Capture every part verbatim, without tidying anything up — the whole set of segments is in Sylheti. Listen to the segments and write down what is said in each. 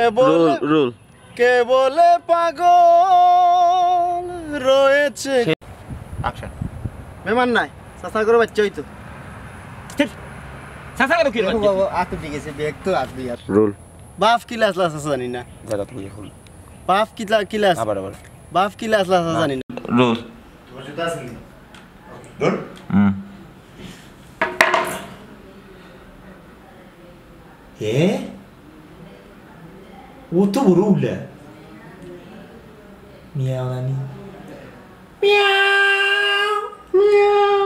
Role, role. কে বলে পাগল রয়েছে। অ্যাকশন। মেহমান নাই, চাচা করে বাচ্চা হইতো। ঠিক। চাচা করে কি দেখো বাচ্চা? বাবা, আত উঠে গেছে, ব্যাগ তো আত দুই আর। রোল। বাফ কিলা আছলা চাচা জানি না। জায়গা তুমি এখন। বাফ কিলা, কিলা আছ-, আবার, আবার। বাফ কিলা আছলা চাচা না। জানি না। রোল। তোমার জুতা আছে নি? রোল। হুম। এ? ও তো বড় উল্লা। মিয়াও নানি। মিয়াও, মিয়াও।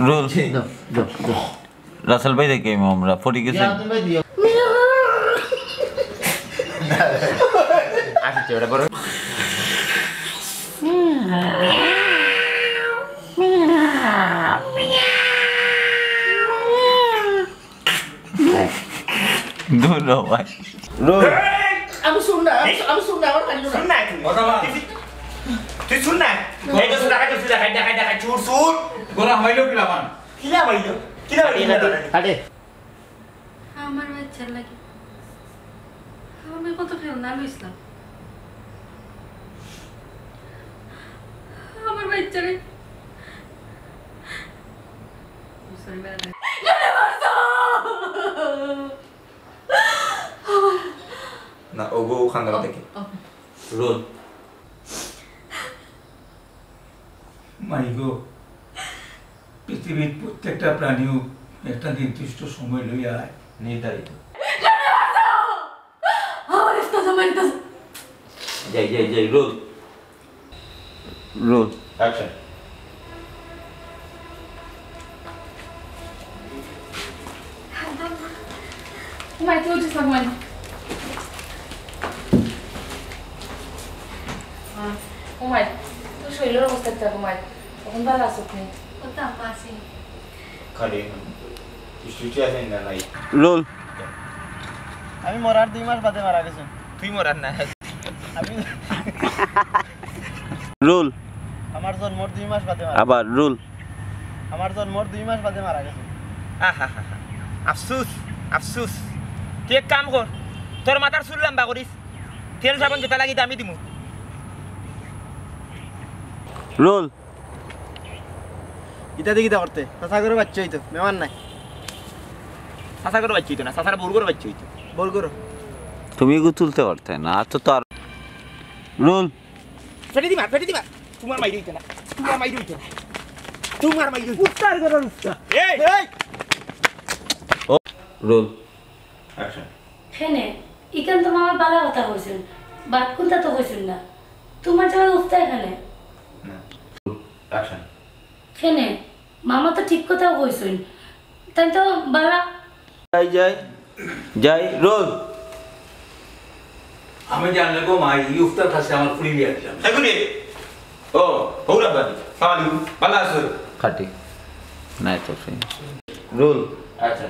রোল। রাসেল ভাই দেখে আমরা ফটি গেছে। আসছে ওটা বড়। দূর হ ভাই। রোল। এই, আমি শুন না, আমি, আমি শুন না, আমার খালি শুন না। শুন না তুই। কথা বল। তুই, তুই শুন না। এই তো শুন না, খাই, শুন না, খাই, খাই, খাই, চুর, চুর। গোলা হইলো কি লামান? কিলা হইলো? কিলা হইলো? আরে। আমার বাচ্চার লাগি আমি কত খেলনা লইছিলাম। আমার বাচ্চারে। না, ওগো ওখান থেকে। ও, ও। রোল। মাই গো, পৃথিবীর প্রত্যেকটা প্রাণীও একটা নির্দিষ্ট সময় লইয়া আয়। নির্ধারিত। আমার ইফতার জামাই ইফতার। যাই, যাই, যাই, রোল। রোল। অ্যাকশন। ঘুমাই, তুই উঠিস না, ঘুমাই। ঘুমাই, তোর শরীরের অবস্থা কিতা ঘুমাই? এখন ভালো আছো তুমি? ও তো আম্মা আছি। খালি এখন স্টুডিও আছে না নাই? রোল। আমি মরার দুই মাস বাদে মারা গেছি। তুই মরার না। আমি রোল। আমার জন্মর দুই মাস বাদে মারা আবার রোল। আমার জন্মর দুই মাস বাদে মারা গেছে। আহা হা হা। আফসুস, আফসুস। তুই এক কাম কর, তোর মাথার চুল লম্বা করিস, তেল সাবান যেটা লাগে আমি দিমু। রোল। ইতা দি কিতা করতে? চাচা করে বাচ্চা হইতো, মেহমান নাই। চাচা করে বাচ্চা হইতো না, চাচার বউর করে বাচ্চা হইতো। বউর করে। তুমি এগু তুলতে পারতে না, তো তার রোল। ফেটি দিমা, ফেটি দিমা। তোমার মাইর হইতো না, তোমার মাইর হইতো না, তোমার মাইর হইতো না। উস্তার করে উস্তার। এই! এই! ও, রোল। অ্যাকশন। খেনে, ইখান তো মামা বালা কথা কইছইন, বাদ কোনটা তো কইছইন না। তোমার জামাই উফতা এখানে। না। অ্যাকশন। খেনে, মামা তো ঠিক কথাও কইছইন। তাই তো বালা। যাই, যাই। যাই, রোল। আমি জানলে গো মা, এই উফতার কাছে আমার ফুলি বিয়া দিলাম। এগুলি। ও, হৌরা বাদি। সালাম আলাইকুম। বালা আছো? খাটি। নাই তো সেই। রোল। আচ্ছা।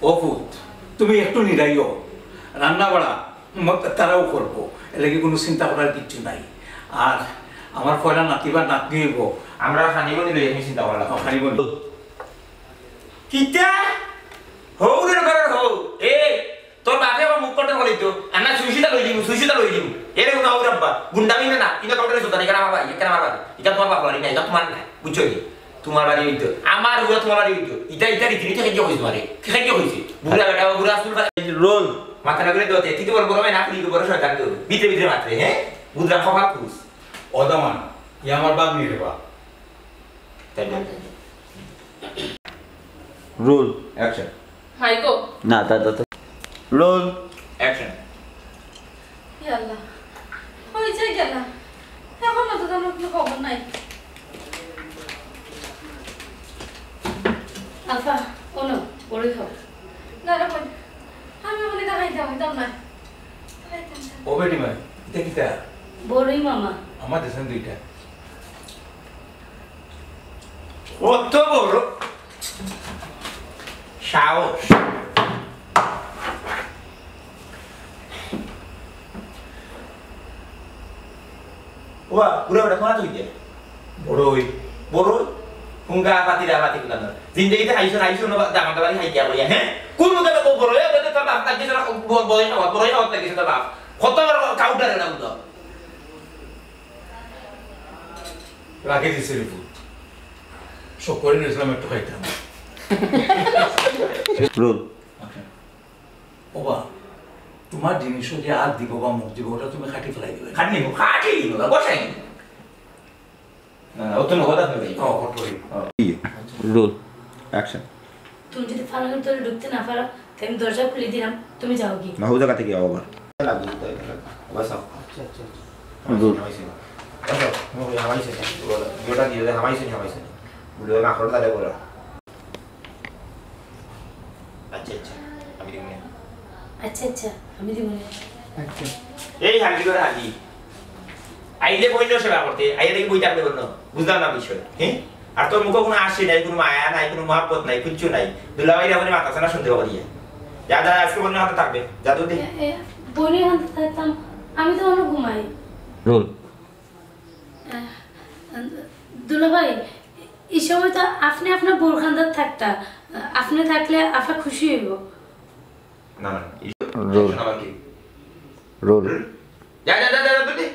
ও পুত, তুমি একটু নিরাইও। রান্না বাড়া ম-, তারাও করবো। এর লাগি কোনো চিন্তা করার কিচ্ছু নাই। আর আমার পয়লা নাতি বা নাতনি হইব। আমরা খানিবনি লই আমি চিন্তা করলাম। ও, খানিবনি। কিতা? হৌরের ঘরের হৌ। এ, তোর বাপে আমার মুখ কটন করিতো। আর না সুইসিতা লই দিমু, সুইসিতা লই দিমু। এরে কোনো হৌর আব্বা। গুন্ডামি না, ইনো কাউকে সুতা নেই, কেন আমার বাড়ি, কেন আমার বাড়ি? এটা তোমার বাপ বাড়ি না, এটা তোমার না। বুঝছো নি? তোমার বাড়ি হইতো, আমার ঘরে তোমার বাড়ি হইতো। ইটা, ইটা রীতিনীতি খাইতে কইছে তোমারে। কি খাইতে কইছে? বুড়া বেটা, বুড়া চুল ফালা। রোল। মাথা না করে দোতে, তুই তো বড়, বড় ভাই না, তুই তো বড় শয়তান তো। ভিতরে ভিতরে মাত্রে, হ্যাঁ? বুঝলাম, খোকা খুশ। অদামান, ই আমার বাপ নি রে বাপ। তাই না? রোল। অ্যাকশন। মাই গো। না, তা, তা, তা। রোল। অ্যাকশন। ইয়া আল্লাহ, কই যে গেলা? এখনো তো তার কোনো খবর নাই। আফা, ওনো, বড়ই খাও। না রে বোন, আমি ওখানে দেখাই যাও, দাও না। ও বেটি মাই, এটা কিতা? বড়ই মামা। আমার দেশেন দুইটা। অত বড় সাহস। ওবা, বুড়া বেটা, কোনা তুই দে? বড়ই। বড়ই? হুঙ্গা পাতি রা পাতি কুলানো। জিন্দেগিতে খাইছো, খাইছো না, দামান্দ বাড়ি খাইতে বলিয়া, হ্যাঁ? কোন মুখে তো বড়ই, ওটা তো বাপ লাগিছে না, ব-, বড়ই খাওয়া, বড়ই খাওয়া লাগিছে তো বাপ। কত বড় কাউডার এটা বুঝো? রাখে দিছে রে পুত। শখ করে নিয়েছিলাম একটু খাইতাম। রোল। আচ্ছা। ওবা, তোমার জিনিসও যে হাত দিব বা মুখ দিব, ওটা তুমি খাটি ফেলাই দিবে। খাটি নিব, খাটি নিব, বসাই নিব। না, না, ও তো নগদ আপনি ভাই। ও, হট করি। রোল। অ্যাকশন। তুমি যদি ফালানোর ভিতরে ঢুকতে না পারো, তাহলে আমি দরজা খুলে দিলাম, তুমি যাও কি? না, ও জায়গা থেকে আবার। লাগবে তো, এটা লাগবে। বস, আও। আচ্ছা, আচ্ছা, আচ্ছা। রোল। হামাইছে না। বস, আও। তুমি ওই হামাইছে না। বলো, ভিডিওটা দিয়ে দে, হামাইছে না, হামাইছে না। বলে, ওই মাকড় তাহলে বলো। আচ্ছা, আচ্ছা, আমি দিব না। আচ্ছা, আচ্ছা, আমি দিব না। আচ্ছা। এই হাগি করে হাগি। আইলে বইন সেবা করতে, আইলে দেখি বই থাকবে বললো। বুঝলাম না বিষয়, হ্যাঁ? আর তোর মুখে কোনো হাসি নাই, কোনো মায়া নাই, কোনো মহব্বত নাই, কিচ্ছু নাই। দুলাভাই রে, আপনি মাথা ছানা শুনতে পাবো দিয়ে। যা, যা, আজকে বন্ধু হাতে থাকবে। যা, দুধ দে। এ, এ, বইনের হাতে থাকতাম, আমি তো অনেক ঘুমাই। রোল। আহ, দুলাভাই, এই সময় তো আপনি আপনার বউর কান্দাত থাকতা। আপনি থাকলে আপা খুশি হইব। না, না, না, এই রোল। শোনা বাকি। রোল। যা, যা, যা, যা, যা, তুই।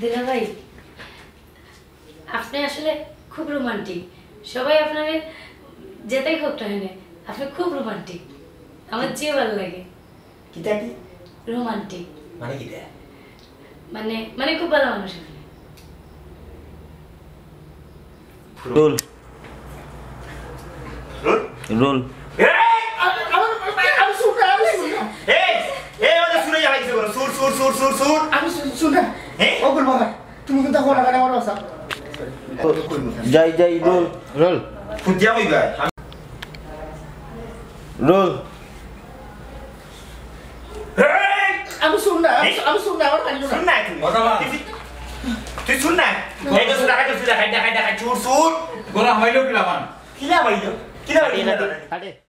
দুলাভাই, আপনি আসলে খুব রোমান্টিক। সবাই আপনারে যেটাই হোক না কেন, আপনি খুব রোমান্টিক। আমার যে ভালো লাগে। কিতা কি? রোমান্টিক। মানে কিতা? মানে, মানে খুব ভালো মানুষ আপনি। রোল। রোল। রোল। এই! আমি, আমি, আমি, আমি সুর না, আমি সুর না। এই! এই, ওটা সুরে যাওয়া কিছু করো। সুর, সুর, সুর, সুর, সুর। আমি সুর, সুর না। হ্যাঁ? ও গুল বাবা, তুমি কিন্তু এখন লাগানো আমার বাসা। যাই, যাই, রোল। রোল। ফুটিয়া কই ভাই? রোল। এই! আমি সুর না, আমি, এই! আমি সুর না, আমার কান্দ না। সুর না তুই। মজা না। তুই, তুই সুর না। এই তো সুর, এই তো সুর, এই তো সুর, চুর, চুর। গোলা হামাইলো কিলা মান? কিলা হামাইলো? কিলা হামাইলো? কাটে।